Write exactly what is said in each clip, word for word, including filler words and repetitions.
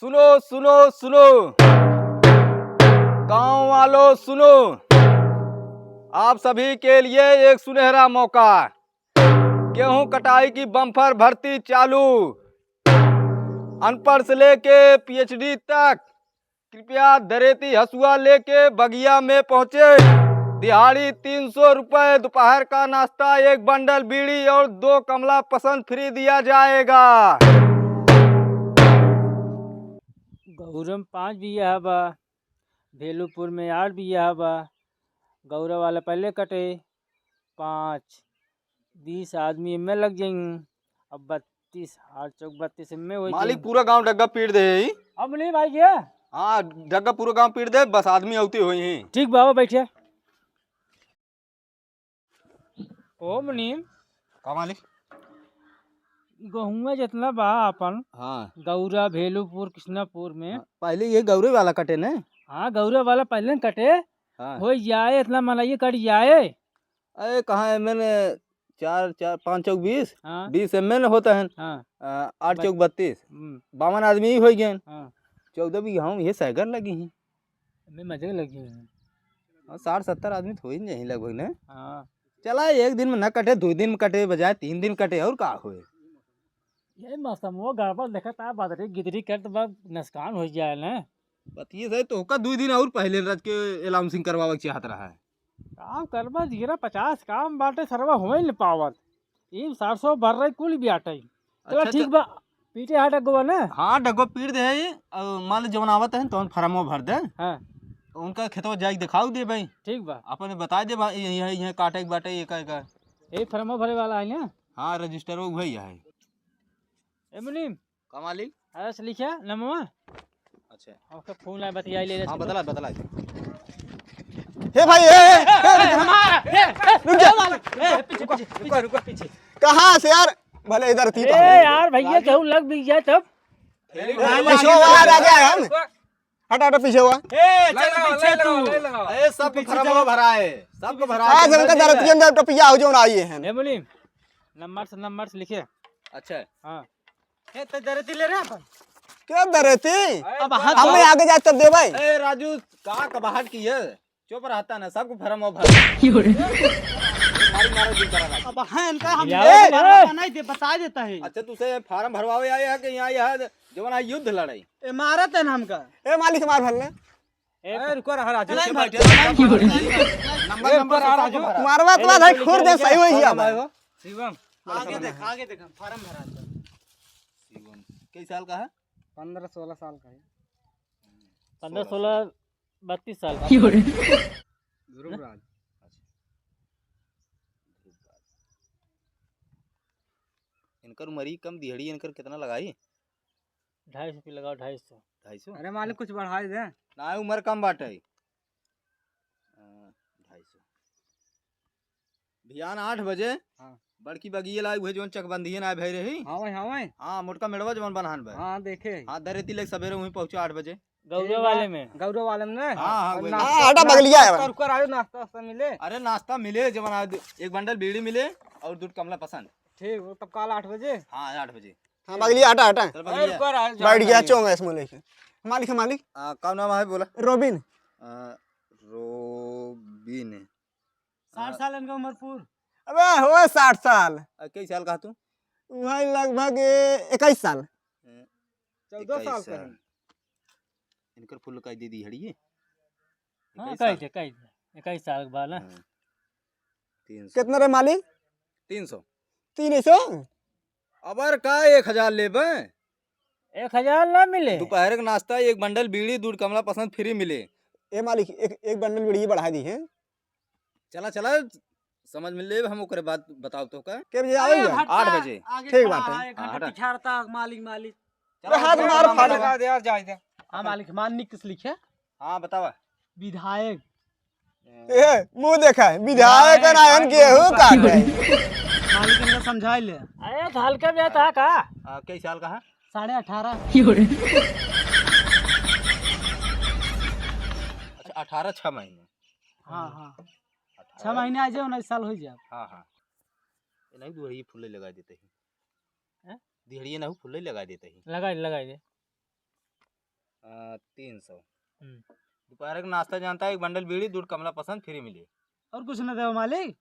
सुनो, सुनो, सुनो, गांव वालों सुनो, आप सभी के लिए एक सुनहरा मौका। गेहूं कटाई की बम्पर भर्ती चालू, अनपढ़ से लेके पीएचडी तक। कृपया दरेती हसुआ लेके बगिया में पहुंचे। दिहाड़ी तीन सौ रुपए, दोपहर का नाश्ता, एक बंडल बीड़ी और दो कमला पसंद फ्री दिया जाएगा। गौरम पाँच बिया बा, भेलूपुर में आठ बिया बा। गौरा वाला पहले कटे, पाँच, बीस आदमी एमे लग जाइहीं। अब बत्तीस, आठ चौक बत्तीस एमे हो मालिक, जाइहीं। पूरा गांव डग्गा पीट दे ही। अब नहीं भाई के? हाँ, डग्गा पूरा गांव पीट दे, बस आदमी औती होई ही। ठीक बाबा, बैठे। ओ मुनीम। का मालिक? गहुआ जितना बा अपन, हाँ। गौरा, भेलूपुर, कृष्णापुर में। हाँ, पहले ये गौरे वाला कटे ने? हाँ, गौरा वाला पहले न कटे। हाँ। हो जाए, इतना मनइये कट जाए। अरे, कहाँ है, मैंने चार, चार, पाँच चौक बीस, हाँ। बीस एमे न होता है। हाँ। अ, आठ बत-, चौक बत्तीस, हम्म। बावन आदमी ही हो गए। हाँ। चौदह बीघा हम ये सैगर लगी ही। हमें मजे लगी हुई है। हाँ, साठ सत्तर आदमी तो हो ही नहीं लगभग ने। हाँ। चला, एक दिन में न कटे, दो दिन में कटे, बजाय तीन दिन कटे, और का होए? ये मौसम वो गड़बड़ देखत आ, बदरी गिदरी करत बा, नुकसान हो जाए ना। बतिये सही, तो ओका दुई दिन और पहले रच के अनाउंसिंग करवावे के चाहत रहा है। काम करबा जीरा पचास काम बाटे, सरवा होए न पावत। ई सरसों भर रही कुल बियाटे। चला अच्छा, ठीक अच्छा। बा, पीटे हाथ डगवा ना। हाँ, डगवा पीट दे है, और मान लो जवन आवत है, तवन फरमो भर दे। हाँ। उनका खेतवा जाके दिखाऊ दे भाई। ठीक बा। अपने बताए दे भाई, ये, ये, ये काटे के बाटे, ये का, का। ये फरमो भरे वाला है ना? हाँ, रजिस्टर वो वही है। ए मुनीम, का मालिक? अरे से लिखे नमवा। अच्छा। ओके, फोन आए, बतियाई ले ले। हाँ, बतला, बतला। हे भाई, ए, ए, ए, रुक जा। हमारा, ए, ए, रुक जा। ए, पीछे, पीछे, पीछे, रुको, पीछे। कहाँ से यार? भले इधर थी तो ए, हम। यार, भैया, केहू लग भी जाए तब। ए, पीछे हुआ, आ गया हम। हटा, हटा, पीछे हुआ। ए, चल पीछे तू। ए, सब फरमवा भरा है, सबको भरा है। आज हमका दरतियन दे टोपिया हो जो ना आइए हैं। ए, मुनीम, नंबर से, नंबर से लिखे। अच्छा। हाँ। ए, तो दरेती ले रहे अपन। क्या दरेती? अब हाथ हमें आगे जाए तब दे भाई। ए, राजू, का कबाहट की है? चुप रहता ना, सबको फरमवा भर। मारी मारो जी करा राजू। अब हैं इनका हम यार, ए, यार। फरमवा नहीं दे, बता देता है। अच्छा, तुसे फार्म भरवावे आए हैं कि यहाँ, यहाँ जवन आ युद्ध लड़ाई? ए, मारत है ना हमका। ए, मालिक मार भरले। ए, रुको रहा राजू। चला, चला, बैठ। चला, नंबर, ए, नंबर पर आ सबको राजू। भरा। मारवा तो ए, भाई, ले, खुर ले, दे, ले, सही हो ले, गया ले, भाई। ले। शिवम। आगे देख, आगे देख, हम फार्म भरा था। शिवम, कई साल का है? पन्द्रह सोलह साल का है। पन्द्रह सोलह, बत्तीस साल का। ध्रुवराज। इनकर उमरी कम दिहड़ी, इनकर कितना लगाई? ढाई सौ पे लगाओ, ढाई सौ। ढाई सौ? अरे मालिक, कुछ बढ़ाई दे। ना, उमर कम बाटे। अ, ढाई सौ। बिहान आठ बजे हाँ। बड़की बगिये लाई, उहे जौन चकबंदिये ना भई रही। हाँ भाई, हाँ भाई। हाँ, मोटका मेड़वा जौन बनहान बा। हाँ, देखे। हाँ, दरेती लेके सबेरे वहीं पहुँचा आठ बजे। गौरव वाले में। गौरव वाले में ना? हाँ, हाँ, और वही। नाश्ता, हाँ, हटा, बगलिया है। नाश्ता, रुका रहा, नाश्ता वास्ता मिले? अरे, नाश्ता मिले, जवन आज एक बंडल बीड़ी मिले और दूध कमला पसंद। ठीक, वो तब काल आठ बजे? हाँ, आठ बजे। हाँ, बगलिया, हटा, हटा। चल, अरे, बगलिया। रुका रहा, बैठ गया, जाता चोंगा इसमें लेके। मालिक है, मालिक। आ, का नाम है, बोला? रोबिन। आ, रोबिन। साठ साल इनका उम्र पूर। अबे, हो साठ साल। आ, कई साल का तू? वही लगभग, ए, इक्कीस साल। ए, चौदह साल इक्कीस का साल। है। इनकर फुल का दे दी हड़ी ये। हाँ, इक्कीस कही साल। दे, कही दे। इक्कीस साल के बाद ना। हाँ। तीन सौ। कितना रे मालिक? तीन सौ। तीन सौ? अबर का एक हजार लेबे? एक हजार ना मिले। दोपहर के नाश्ता, एक बंडल बीड़ी, दूध कमला पसंद फ्री मिले। ए मालिक, एक, एक बंडल बीड़ी बढ़ा दी है। चला, चला, समझ में लेब हम, ओकरे बाद बताओ तो का। के बजे अरे, आवेगा? हटता, आठ बजे। आगे ठीक खड़ा बात है। है, एक हाँ, घंटा हटा। पिछाड़ता, मालिक, मालिक। चला, अरे, हाथ चला, मार चला, फाड़। चला। दे यार, जाए दे। हाँ, मालिक, मान निक किस लिखे? हाँ, बतावा। विधायक। ए, मुंह देखा है, विधायक विधायक ना, हम का गेहूं बोलता काट है? रहे। मालिक इनका समझा ले। अरे, तो हल्के में था का? हाँ, कई साल का है? साढ़े अठारह। अच्छा, अठारह, छह महीने। हाँ, हाँ। अठारह। छह महीने आ जाओ, उन्नीस साल हो जाए। हाँ, हाँ। ये नहीं, दिहड़िए फुल्ले लगा देते ही। हैं? दिहड़िए ना हो, फुल्ले लगा देते ही। लगा दे, लगा दे। अ, तीन सौ। हम्म। दोपहर का नाश्ता जानता है, एक बंडल बीड़ी, दो कमला पसंद फ्री मिली। और कुछ ना देवा मालिक?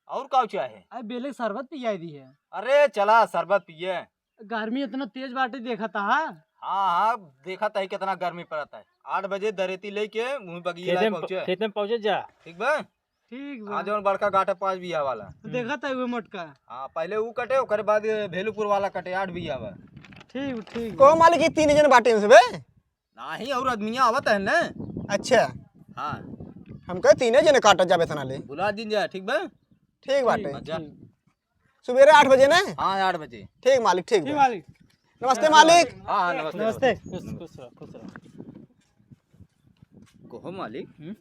और का चाहे? अरे बेले शरबत पियाई दी है। अरे चला शरबत पिए। गर्मी इतना तेज बाटे देखा था। हाँ, हाँ, देखा था कितना गर्मी पड़ता है। आठ बजे दरेती लेके मुँह बगिया खेते में प-, पहुँचे। खेते में पहुँचे जा। ठीक बा? ठीक बा। हाँ, जौन बड़का गाटा पाँच बीघा वाला। तो देखा था वो मोटका। हाँ, पहले वो कटे, ओकरे बाद ये भेलूपुर वाला कटे, आठ बीघा बा। ठीक, ठीक। कहो मालिक, ये तीन जन बाटे में से बे? नाही, और आदमिया आवत है ना। अच्छा। हाँ। हम कहे तीने जने काटत जाबे तना ले। बुला दिन जा, ठीक बा? ठीक बाटे। ठीक। अच्छा। सुबेरे आठ बजे ना? हाँ, आठ बजे। ठीक मालिक, ठीक ठीक बा। मालिक। नमस्ते मालिक। हाँ, हाँ, नमस्ते, नमस्ते। नमस्ते। खुश, खुश रहो, खुश रहो। कहो मालिक, हम्म?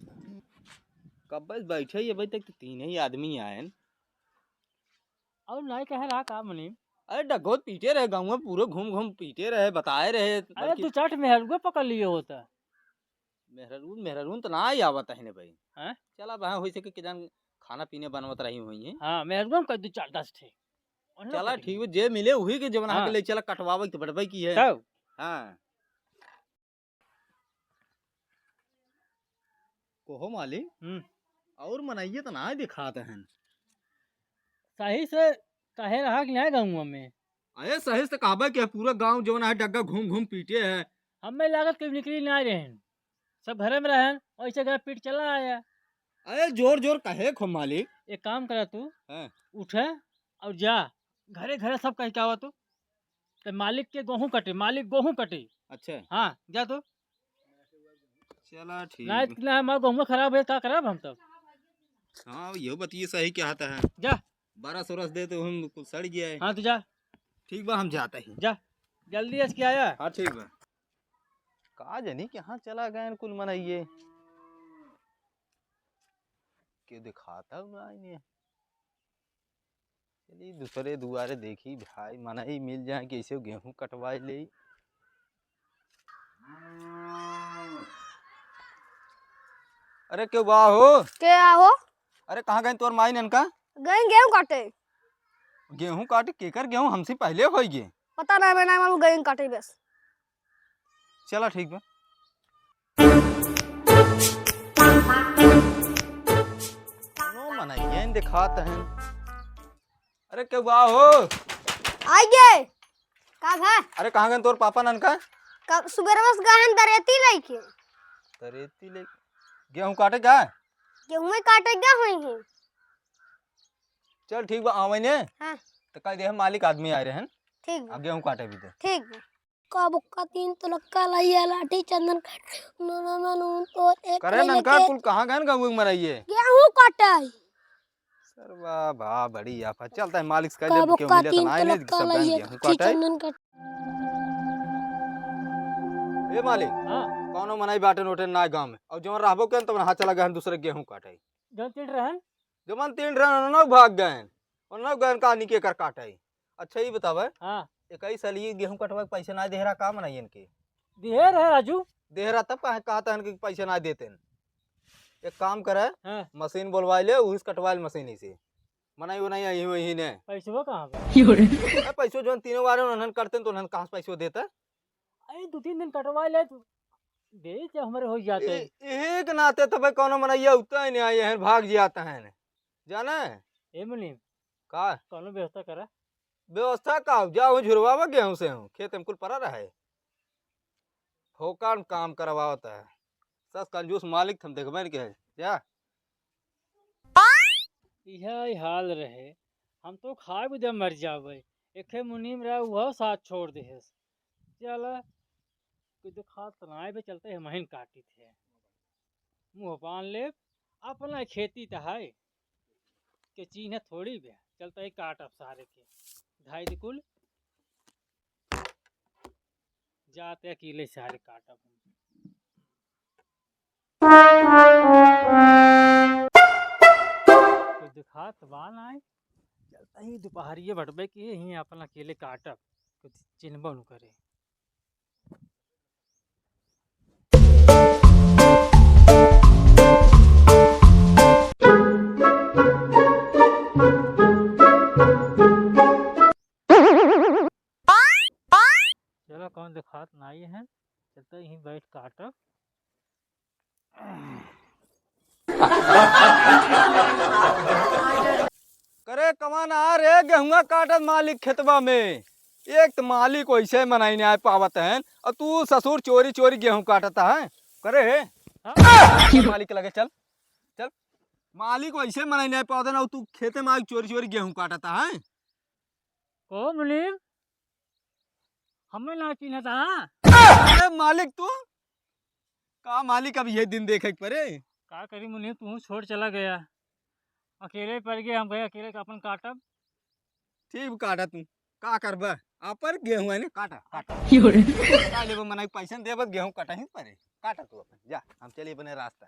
कब बस बैठे ही अभी तक तो तीन ही आदमी आयन। और नाई कहे रहा का मुनीम? अरे डगोत पीटे रहे, गाँव में पूरे घूम घूम पीटे रहे, बताए रहे, अरे बल्कि दो चार ठे मेहरुआ पकड़ लिए होता। मेहरून, मेहरून तो ना ही आवत है ने भाई। हैं? चला बहा होई सके कि जान खाना पीने बनवत रही हुई है। हाँ, मेहरुआ में कर दो चार दस ठे। और ना चला करेंगे। ठीक बा, जे मिले वही के जवन हाँ। आके ले चला कटवावे के तो बड़बे की है। तब? हाँ। कहो मालिक, हम्म। और मनइये तो ना दिखात हन। सही से कहे रहा कि ना गाँव में? अरे सही से कहबे के पूरा गाँव जवन है डग्गा घूम घूम पीटे है। हमें लागत कहीं निकली ना रहे हैं। सब घरे में रहन, ऐसे गए पीट चला आया। अरे जोर जोर कहे खो मालिक। एक काम करा तू, हाँ। उठे और जा, घरे घरे सब कह के आवा तू। तो मालिक के गेहूं कटे, मालिक गेहूं कटे। अच्छा। हाँ, जा तो। चला ठीक। ना इतना हमारा गेहूं खराब है, का करब हम तब? हाँ, यो बतिये सही कहत है। जा। बारह सौ रस दे तो हम कुछ सड़ गया है। हाँ, तो जा। ठीक बा, हम जाता ही। जा, जल्दी अस के आया। हाँ, ठीक बा। का जानी कहाँ चला गए कुल मनइये, के दिखाता ना इन्हें। चली दूसरे दुआरे देखी भाई, मनई मिल जाए, कैसे गेहूं कटवाए ले। अरे केहू बा हो? के आ हो? अरे कहाँ गए तोर माई ननका? गए गेहूं काटे। गेहूं काटे? केकर गेहूं? हमसे पहले होई गे। पता ना, मैं ना मालूम, गए काटे बस। चला ठीक बा। कौनो मनइया न दिखात हैं। अरे केहू बा हो? आइगे। का भा? अरे कहाँ गए तोर पापा ननका? कब सुबेरे बस गहन दरेती लेके। दरेती ले गेहूं काटे का? गेहूं काटे का होई है। चल ठीक बा, आवे ने। हाँ। तो कह दे हम मालिक आदमी आए रहन। ठीक बा। आ गेहूं काटे भी दे। ठीक बा। का बुक्का तीन तुलक्का लाइया, लाठी चंदन काट, नून में नून तोल एक करे ले ननका लेके कुल कहाँ गहन गाँव में मनाइए? गेहूं काटे। सरवा बा बड़ी आफत। चलता है मालिक से कह का दे, केहू बुक्का मिले तो तीन ना आए ने, तुलक्का सब गहन लाइया, गेहूं लाठी काटे। चंदन काट। ए मालिक, हाँ। कौनो मनई बाटे नोटे ना गाँव में। और जौन रहबो के तो हाथ चला गहन दूसरे गेहूं काटे। जौन तीन रहन? जमन तीन रहन, उन्होंने भाग गए। उन्होंने गए कहानी के कर काटे। अच्छा, ये बतावे, हाँ। इक्कीस साल ये गेहूं कटवा के पैसे ना दे रहा, का मनाई इनके? दिहे रहे राजू। दे रहा तब कहा, कहा था इनके पैसे ना देते हैं। एक काम करे, हाँ। मशीन बोलवा ले, उस कटवा ले मशीन ही से। मनाई बनाई यही वही ने। पैसवा कहाँ बा? ए, पैसो जौन तीनों बारे उन्होंने करते हैं, तो उन्होंने कहाँ से पैसो देता? अरे, दो तीन दिन कटवा ले तू। दे, जब हमरे हो जाते। ए-, एहे के नाते तो भाई कौनो मनैया उतना ही नहीं आए हैं, भाग जाता है ने। जाना है? ए मुनीम। का? कौनो व्यवस्था करा। व्यवस्था का? जाओ झुरवावा गेहूं से हूँ, खेत में कुल पड़ा रहे। फोकट काम करवावत है। सस कंजूस मालिक थम देखबे नहीं के है। जा। इहे हाल रहे, हम तो खाए बुझे मर जावे। एके मुनीम रहे, उहो साथ छोड़ देहेस। चला, कोई दिखात तो नाय बे, चलते हम हिन काटी थे। मुँह बांध लेब, अपना खेती तो है, के चीन्हे थोड़ी बे, चलते ही काटब सारे के। धाई दे कुल, जाते अकेले सारे काटब हम। कोई दिखात बा नाय, चलते ही दोपहरिये बटबे के ही अपना अकेले काटब, कुछ चिन्हबो न करे। चलो, कौन दिखात नाई है, तो यहीं बैठ काटब। करे कवन आ रे गेहुआ काटत मालिक खेतवा में? एक तो मालिक वैसे मनाई नहीं आए पावत हैं, और तू ससुर चोरी चोरी गेहूं काटता है। करे हे? हाँ? मालिक लगे चल, चल। मालिक वैसे मनाई नहीं आए पावत हैं, और तू खेते में आके चोरी चोरी गेहूं काटता है। ओ मुनीम, हमें ना चिन्हता? अरे मालिक तू? का मालिक, अब ये दिन देखे के परे। का करी मुनीम, तू छोड़ चला गया, अकेले पड़ गए, हम गए अकेले का अपन काटब। ठीक काटा तू, का करबा, अपन गेहूं है ने, काटा, काटा। का लेबा, मना पैसा देबत, गेहूं काटा ही परे, काटा तू अपन, जा, हम चली अपने रास्ता।